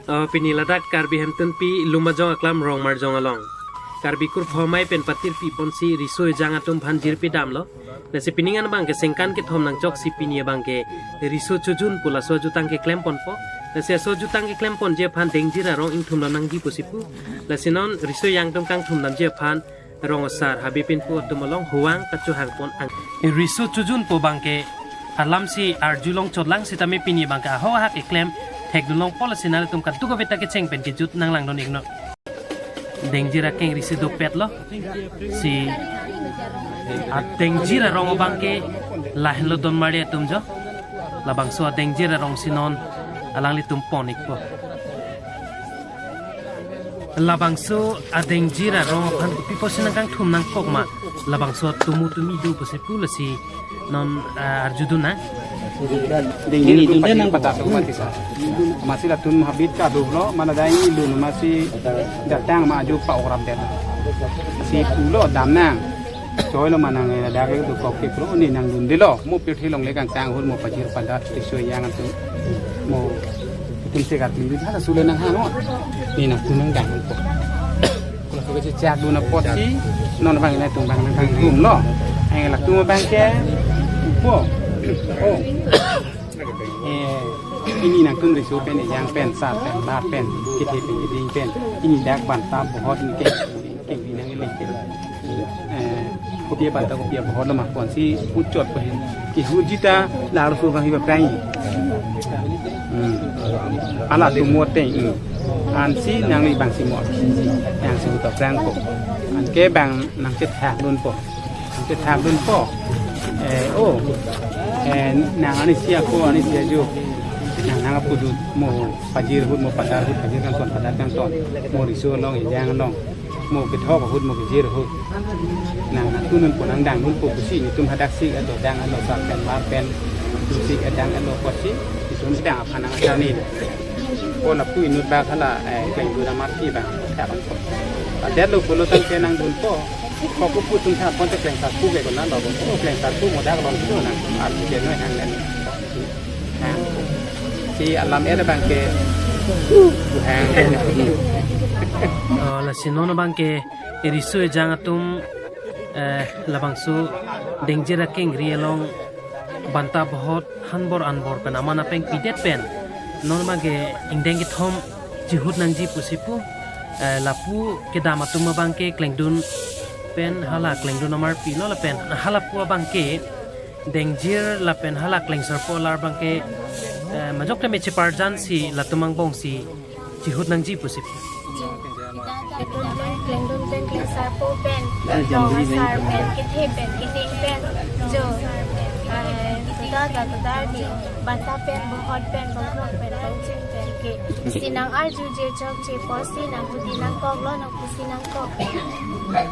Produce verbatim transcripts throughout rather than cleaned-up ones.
Oh, pini ladak Karbi Hemtunpi Lumajong Aklam Rongmarjong along Karbi kurphomai pen patirpi ponsi riso ejang atum aphan jirpi damlo. Lasi pining an abangke sengkan kethom nangchoksi pini abangke riso chojun pu laso ajutang keklem ponpo. Lasi laso ajutang keklem ponji aphan dengjir arong ingthum dam nangji pusi pu. Lasi non riso ejang atum kangthum damji aphan rong asar habe pinpo atum along huang kachohang pon ang. Riso chojun pu abangke alamsi arjulong chotlang sitame pini abangke ahok ahak keklem thekdun longpo, lasi nanglitum kadokave ta kecheng pen kejut nanglangdun iknon. Dengjir akengri si dopetlo. Si adengjir arong abangke lahenlo donmari atum jo. Labangso adengjir arong si non alanglitum pon ikpo. Labangso adengjir arong aphan kopi pusi nangkangthum nangkok ma? Labangso tumu tumi do pusi pu, lasi non, ah, arjudun nang. Dengjir ini itu dun pagi nang pada bawa. Tuh mati sa. Masih latum habit kado lo, mana ada ini dun masih datang ma aju pa orang det. Si pulo dam nang. Choi lo manang, eh, dak ke dukok ke pro ni nangdundelo. Mo pirthi longle kangtang ahut mo pajir padat riso ejang atum. Mo itum sekat minggu hala sule nanghang mo. Ni nangtum nangdang po. Kuna suka si chak dun apotsi non abang nangtum abang nangtum lo. Ang latum abangke po. Oh. Eh, pini nangtum riso pen ejang pen sar pen bar pen kethe pen keding pen. Pini dak banta bohot ni ke. Keng pinang ini. Eh, kopi banta kopi bohot lo ma ponsi puchot pen. Kehurji ta laruso abang hiba prangi. Hmm. Hala tumo teng. Hmm. Ansi nangli abangsi mo. Nangsi uta prang ko. Anke abang nangchethakdun po. Nangchethakdun po. Eh, oh. Eh, nang arnisi ako, arnisi ajo. Nang nangpudun mo pajir ahut, mo padat ahut, pajir kangton, padat kangton. Mo riso along, ejang along. Mo kethok ahut, mo kejir ahut. Nang nangtunun po, nangdangdun po pusi, netum hadaksi ado dang alo sar pen bar pen. Pusi adang alo pusi, netum sedang aphan nang asar ni. Ko lapu inut bak hala, eh, klengdun amarki bang, kapan ko. Padet lo pulo tangke nangdun po. Ko pupu tum tha pon te klengsarpo ke ko nang lo ko. Ko klengsarpo mo dak long tu nang. Arti ke noi hang len. Hang. Si alam er abangke. Hang. Oh, lasi non abangke riso ejang atum, eh, labangso dengjir akengri along banta bohot hanbor anbor pen aman apeng pidet pen non abangke ingdeng kethom chihut nangji pusi pu, eh, lapu kedam atum abangke klengdun pen hala klengdun amarpi lo lapen hala pu abangke dengjir lapen hala klengsarpo alar abangke, eh, majok tame cheparjan si latum angbong si chihut nangji pusi pu. Klengdun pen, klengsarpo pen, rong asar pen, kethe pen, keding pen, jo, eh, tudar ta tudar di, banta pen, bohot pen, bongkrok pen, bongchim pen ke. Si nang arjuje chokche pusi nang hudi nangkok lo, nang pusi nangkok.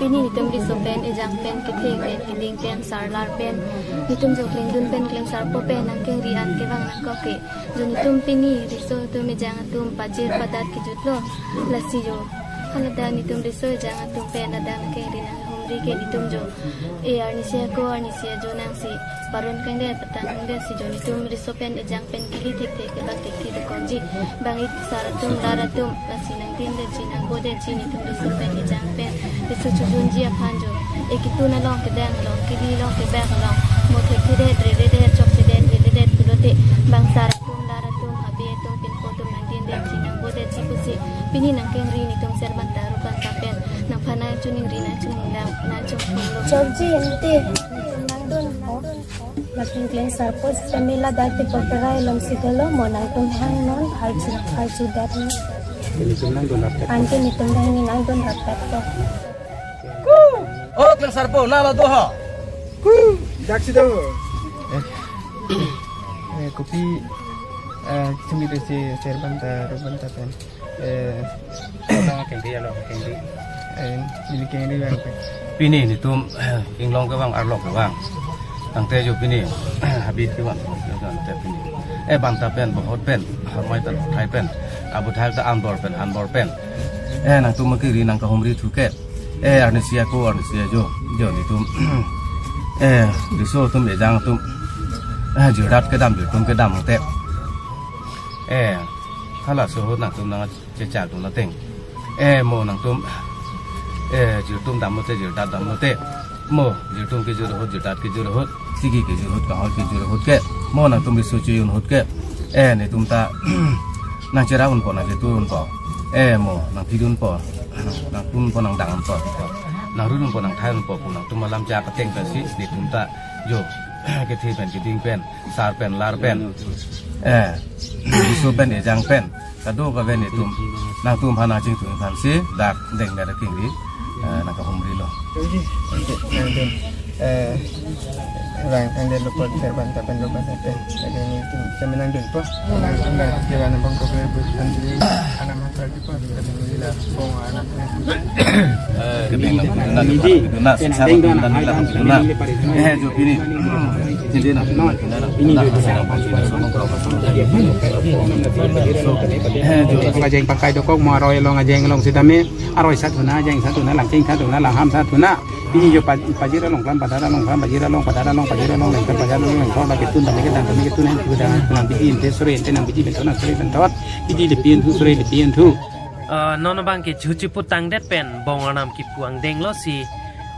Pini netum riso pen, ejang pen, kethe pen, keding pen, sarlar pen, netum jo klengdun pen, klengsarpo pen, nangkengri an kevang nangkok ke. Jo netum pini riso atum ejang atum pajir padat kejut lo. Lasi jo. Hala dak netum riso ejang atum pen ladak nangkengri nanghumri ke netum jo. E arnisi ako arnisi ajo nangsi parun kangdet patang kangdet si jo netum riso pen ejang pen kili thekthe ke bak thekthi dokokji. Bang ik sar atum lar atum lasi nangdindetji nangbodetji netum riso pen ejang pen. Riso chojunji aphan jo. E ketun along kedang along, kili along kebak along, mo thekthedet, reredet, chokchedet, reredet pulote, bang sar atum, lar atum, habe atum, pinpo atum nangdindetji, nangbodetji pusi, pini nangkengri netum ser banta ru banta pen, nangphan nangchiningri, nangchininglang, nangchingthumlo. Chokji ante, nangdun, nangdun. Lapen klengsarpo sitame ladak te porterai alongsi dolo, mo nangtum hangnon, arju, arjudet non. Netum nangdun rapet. Ante netum hangni nangdun rapet ko. Oh, klengsarpo, nala do ha. Daksi do. Eh, eh, kopi, eh, chumi do si ser banta, ru banta pen. Eh, nang kengri alo, kengri. Eh, neli kengri bang pen. Pini netum, eh, inglong kevang, arlok kevang. Tangte jo pini, habit kevang, tangte pini. Eh, banta pen, bohot pen, harmai pen, thai pen. Abu thai ta anbor pen, anbor pen. Eh, nangtum kiri nangkahumri thuke. Eh, arnisi ako, arnisi ajo, jo netum. Eh, riso atum ejang atum. Eh, jirdat kedam, jirtum kedam te. Eh, Halaso ahut nangtum nangchechak dun ateng, eh, mo nangtum, eh, jirtum damlote, jirdat damlote, mo jirtum kejut ahut, jirdat kejut ahut, sigi kejut ahut, kahoi kejut ahut ke, mo nangtum riso chojun ahut ke, eh, netum ta nangcherap unpo, nangchetur unpo, eh, mo nangpidunpo, nangpidunpo, nangdang unpo, nangrun unpo, nangthai unpo pu nangtum alam chak ateng pensi netum ta jo kethe pen, keding pen, sar pen, lar pen, eh, riso pen, ejang pen, kadokave netum nangtum aphan nangchingthum aphansi dak dengdet akengri, eh, nangkahumrilo. Nangdun, eh, rang tangdet lo por ter ban ta pen lo ban ta pen. Lagi netum cuma nangdunpo. Nang nang kira nang bang ko kira bu tangdet. Anam hajar di por. Eh, kedeng lapu duna, kedeng lapu duna, sisa lapu duna, nila lapu duna. Eh, jo pini. Sini na. Ini jo. Eh, jo. Ajeng pakai dokok mo aroi along, ajeng along sitame. Aroi sat huna, ajeng sat huna, langcheng sat huna, langham sat huna. Pini jo pa-, pajir along klam, padar along klam, pajir along, padar along, pajir along, lengkar, pajir along, lengkar, lagi tun, tame kedang, tame ketun, eh, kedang, kedang, bidi, ente, sore, ente, nang bidi, benton, sore, benton. Bidi, lepi, enthu, sore, lepi, enthu. Eh, non abang ke jhuchi putangdet pen bong arnam kipu angdenglo si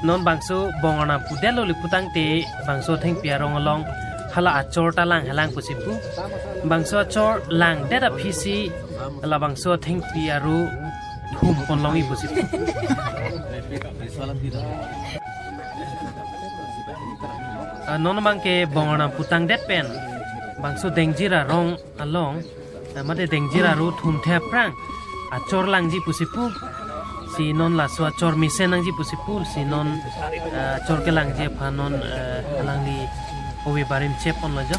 non bangso bong arnam pudetlo le putangte bangso thengpi arong along hala achor ta langhelang pusi pu. Bangso achor langdet aphisi labangso thengpi aru thum ponlongji pusi pu. Eh, non abang ke bong arnam putangdet pen bangso dengjir arong along, eh, mate dengjir aru thumthe aphrang achor langji pusi pu. Si non laso achor mesen nangji pusi pu. Si non, eh, achor kelangji aphan non, eh, alangli ove barim cheponlo jo.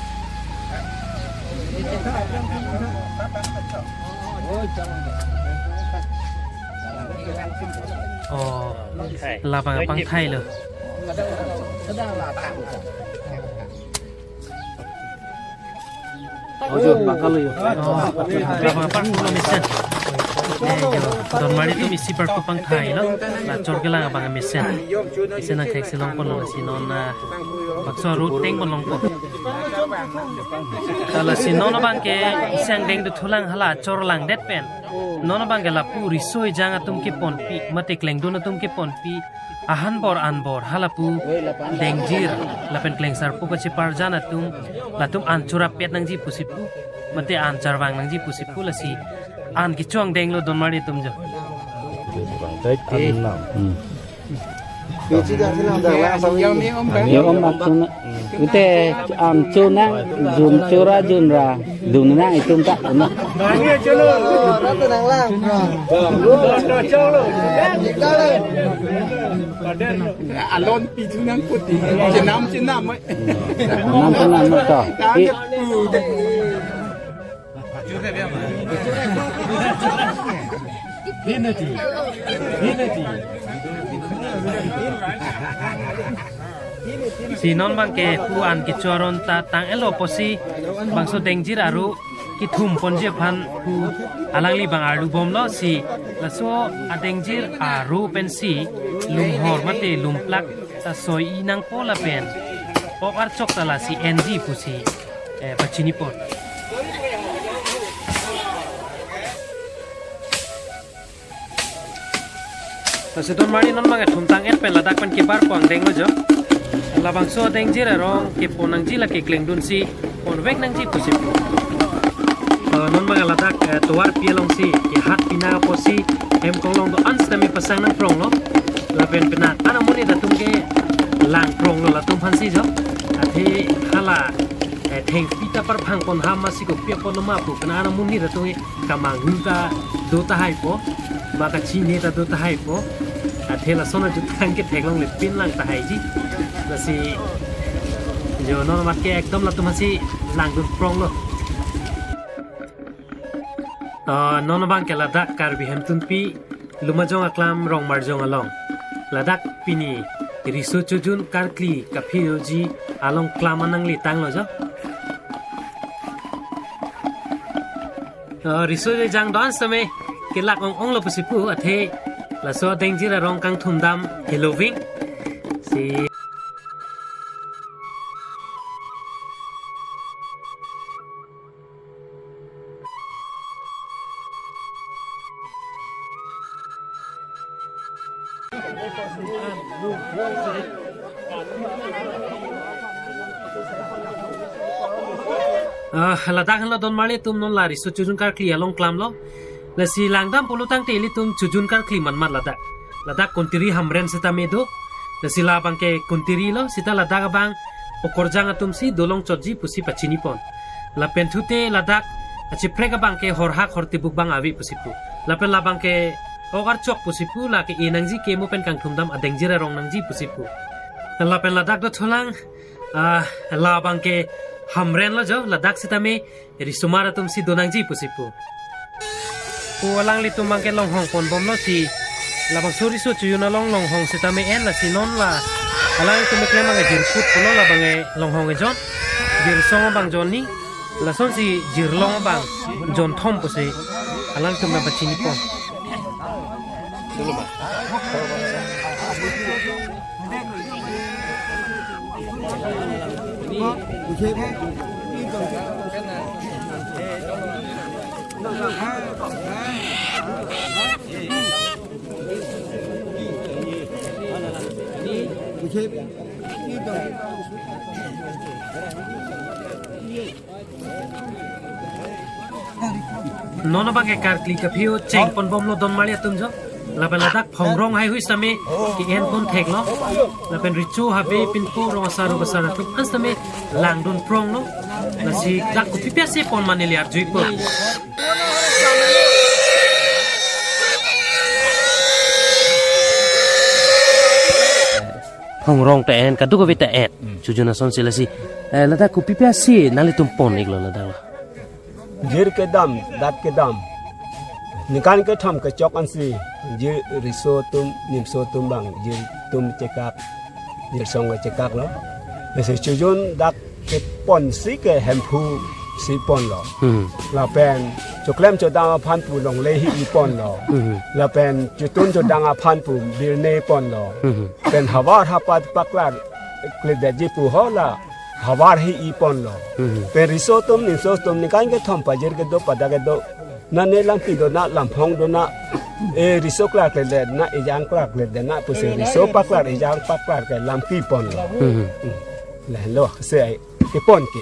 Oh, labang pangthailo. Ojo, bakal yo. Oh, labang parkulo mesen. Eh, jo, donmari atum isi parku pangthailo. La achor kelang abang mesen. Mesen nangthek si longponlo si non, ah, bakso aru tengpon longpo. Lasi non abang ke isi angdeng dothulang hala achor langdet pen. Non abang ke lapu riso ejang atum keponpi, mate klengdun atum keponpi. Ahan bor an bor, halapu dengjir, lapen klengsarpo kacheparjan atum, latum an chorap pet nangji pusi pu, mate an charvang nangji pusi pu lasi, an kecho angdenglo donmari atum jo. Bang tai an nam. Hmm. Yo om atum na. Ute an chonang, jun chora junra, dun nang itum ta na. Alon pitu nang kuti. Chenam chenam. Nam chenam to. I- Si non abang ke pu an kecho aron ta tang-etlo pusi bangso dengjir aru kethum ponji aphan pu alangli abang arlu bomlo si laso adengjir aru pensi lumhor mate lumplak ta soi-i nangpo lapen ok archok ta lasi enji pusi, eh, pachinipon. Lasi donmari non abang thum tang-et pen ladak pen kebarpo angdenglo jo. Labangso adengjir arong kepon nangji la keklengdunsi ponvek nangji pusi pu. Eh, non abang ladak, eh, tovarpi alongsi kehat pina apotsi hem konglong do-an sitame pasang nangpronglo. Lapen penang an amonit atum ke langpronglo latum aphansi jo. Athe hala, eh, thengpi ta parphang pon ham masi kopi apotlo ma pu penang an amonit atum ke kamanghu ta do tahaipo, ma kachini ta do tahaipo. Athe lason ajutang ke theklongle pinlang tahaiji. Lasi jo non amat ke ekdom latum aphansi langdunpronglo. Ah, non abang ke ladak Karbi Hemtunpi Lumajong Aklam Rongmarjong along. Ladak pini riso chojun karkli kaphiroji along klam an nangletanglo jo. Ah, riso ejang do-an sitame kelak ong-onglo pusi pu athe laso adengjir arong kangthum dam heloving. Si Ah, ladak henlo don marli atum, non la riso chojun karkli along klamlo. Lasi langdam pulo tangte ilitum chojun karkli manmat ladak. Ladak Kuntiri Hamren sitame do. Lasi labang ke Kuntiri lo, sita ladak abang okorjang atum si dolong chotji pusi pachini pon. Lapen thute ladak achiprek abang ke horhak hortibuk abang ave pusi pu. Lapen labang ke ok archok pusi pu, la ke-e nangji kemo pen kangthum dam adeng jir arong nangji pusi pu. Lapen ladak do tholang, ah, labang ke Hamren lo jo, ladak sitame risomar atum si do nangji pusi pu. Pu alanglitum abang ke longhong pon bomlo si. Labangso riso chojun along longhong sitame en, lasi non la alanglitum keklem abang ke jirkut pulo, labang ke longhong ejon, jirsong abang jon ni, lasonsi jirlong abang jon thom pusi alanglitum abang pachini pon. Non abang ke karkli kaphi-o cheng pon bomlo don marli atum jo. Lapen ladak phongrong haihui sitame ke-en pon theklo. Lapen recho habe pinpo rong asar rong asar atum an sitame langdun pronglo. Lasi dak kopi pi ase pon ma neli arjuipo. Phongrong ta en, kadokave ta en. Hmm. Chojun asonsi lasi. Eh, ladak kopi pi ase nanglitum pon-iklo ladak lo? Jir kedam, dat kedam. Ningkan kethom kechok ansi, jir riso atum, nimso atum abang, jir atum chekak, jirsong chekak lo. Lasi chojun dak keponsi ke Hemphu si ponlo. Hmm. Lapen choklem chodam aphan pu longle hi-i ponlo. Hmm. Lapen chotun chodam aphan pu birne ponlo. Hmm. Pen havar hapat paklar kledetji pu ho la havar hi-i ponlo. Mhm. Pen riso atum, nimso atum ningkan kethom pajir kedo, pada kedo. Nane lampi dona, lamphong dona. E riso klarkledetna, ejang klarkledetna pusi riso paklar, ejang paklar ke lampi ponlo. Mhm. Hmm. Lahelo se ai kepon ke.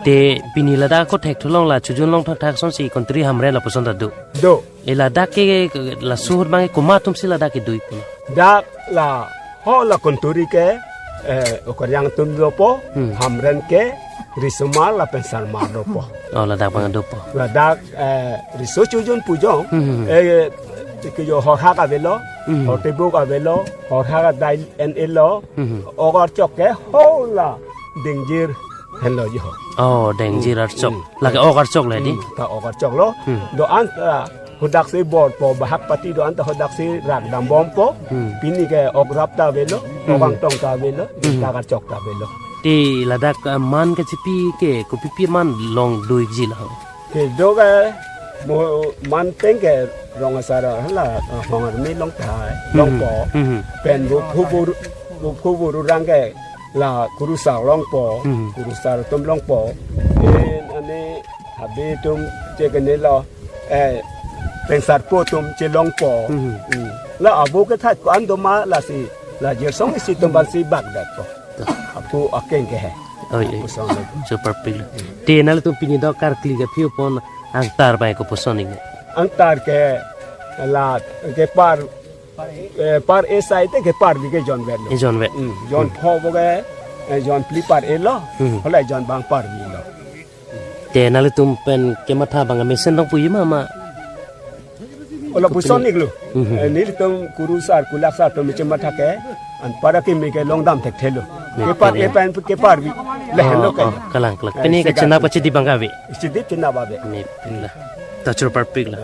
Te pini ladak ako thekthu long la chojun long thakthak asonsi Kuntiri Hamren lapuson ta do. Do. E ladak ke, laso ahut abang ke komat atumsi ladak kedo-ik pu? Dak la, ho la Kuntiri ke, eh, okorjang atum dopo, Hmm. Hamren ke, risomar lapen sarmar dopo. Oh, ladak abang dopo. Ladak, eh, riso chojun pu jong, Hmm. eh, ke jo horhak avelo, Hmm. hortibuk avelo, horhak adai en-elo, Hmm. ok archok ke, ho la, dengjir henlo jo. Oh, dengjir Hmm. archok. Hmm. Lake ok archok le di? Hmm, ta ok archok lo. Hmm. Do-an ta hodaksi borpo, bahak pati do-an ta hodaksi rak dambompo. Hmm. Pini ke ok rap ta avelo, Hmm. ok angtong ta avelo, Hmm. dak archok ta avelo. Te ladak, eh, man kachipi ke, kopi pi man long do-ikji la? Kedo ke mo man pen ke rong asar hala, eh, hong armi long ta, Hmm. longpo. Hmm. Pen bo phu bur, bo phu bur urang ke la kurusar longpo, Hmm. kurusar atum longpo. Pen ane habe atum che kenelo, eh, pengsarpo atum chelongpo. Hmm. Hmm. La abo kethat ko-an doma lasi, la jirsong isi atum abangsi bakdetpo. Apu akeng ke he. Oi, oi. Apu song le. Super pil. Te nanglitum pini do karkli kaphi-o pon angtar abang kopuson-ik? Angtar ke la kepar, eh, par-e asai te kepar bi ke jonvetlo. Ejonvet. Hmm, jon Hmm. pho bo ke, eh, jon phli par-elo. Hmm. Hala jon bang par-elo. Te nanglitum pen kematha abang mesen dong puji ma ma? Ola puson-iklo. Mhm. Eh, nelitum kurusar, kulaksar atum chematha ke, anpar akimi ke longdam thekthelo. Nek Kepar thek, le ya. pen kepar bi. Lehen Oh, lo ke. oh, kalang, kalang. Eh, Pini ke sega chenap sega. kachidi abang ave. Chidi chenap ave. Nek, la. Ta choro parpik la.